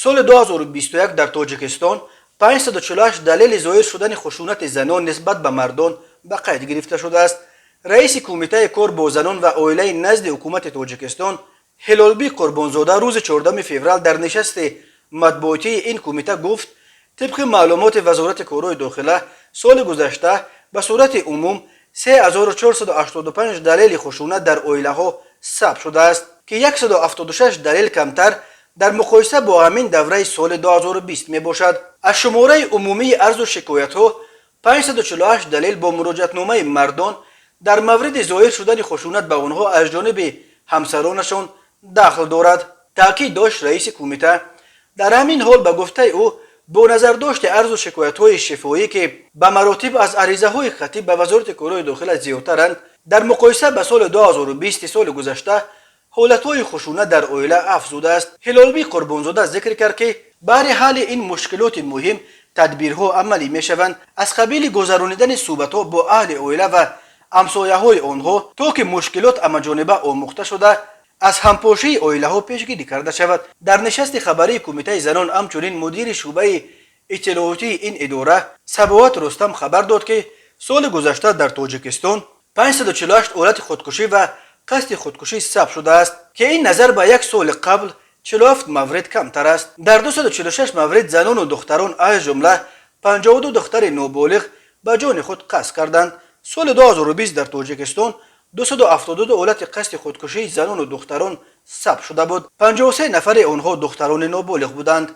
Соли 2021 дар Тоҷикистон 548 далели зоҳир шудани хушунати занон нисбат ба мардон ба қайд гирифта шудааст. Раиси Кумитаи кор бо занон ва оилаи назди ҳукумати Тоҷикистон Ҳилолбӣ Қурбонзода рӯзи 14 феврал дар нишасти матбуотии ин кумита гуфт, тибқи маълумоти Вазорати корҳои дохила, соли гузашта ба сурати умум 3485 далели хушунат дар оилаҳо сабт шудааст, ки 176 далел камтар дар муқоиса бо ҳамин давраи соли 2020 мебошад. Аз шумораи умумии арзу шикоятҳо 548 далел бо муроҷиатномаи мардон дар мавриди зоҳир шудани хушунат ба онҳо аз ҷониби ҳамсаронашон дахл дорад, таъкид дошт раиси кумита. Дар ҳамин ҳол, ба гуфтаи ӯ, бо назардошти арзу шикоятҳои шифоӣ, ки ба маротиб аз аризаҳои хаттӣ ба Вазорати корҳои дохила зиёдтаранд, дар муқоиса ба соли 2020 соли гузашта ҳолатҳои хушунат дар оила афзудааст. Ҳилолбӣ Қурбонзода зикр кард, ки баҳри ҳалли ин мушкилоти муҳим тадбирҳо амалӣ мешаванд, аз қабили гузаронидани суҳбатҳо бо аҳли оила ва ҳамсояҳои онҳо, то ки мушкилот ҳамаҷониба омӯхта шуда, аз ҳампошии оилаҳо пешгирӣ карда шавад. Дар нишасти хабарии Кумитаи занон ҳамчунин мудири шӯъбаи иттилоотии ин идора Сабоат Рустам хабар дод, ки соли гузашта дар Тоҷикистон 548 ҳолати худкушӣ ва қасди худкушӣ сабт шудааст, ки ин назар ба як соли қабл 47 маврид камтар аст. Дар 246 маврид занону духтарон, аз ҷумла 52 духтари ноболиғ, ба ҷони худ қасд карданд. Соли 2020 дар Тоҷикистон 272 ҳолати қасди худкушии занону духтарон сабт шуда буд, 53 нафари онҳо духтарони ноболиғ буданд.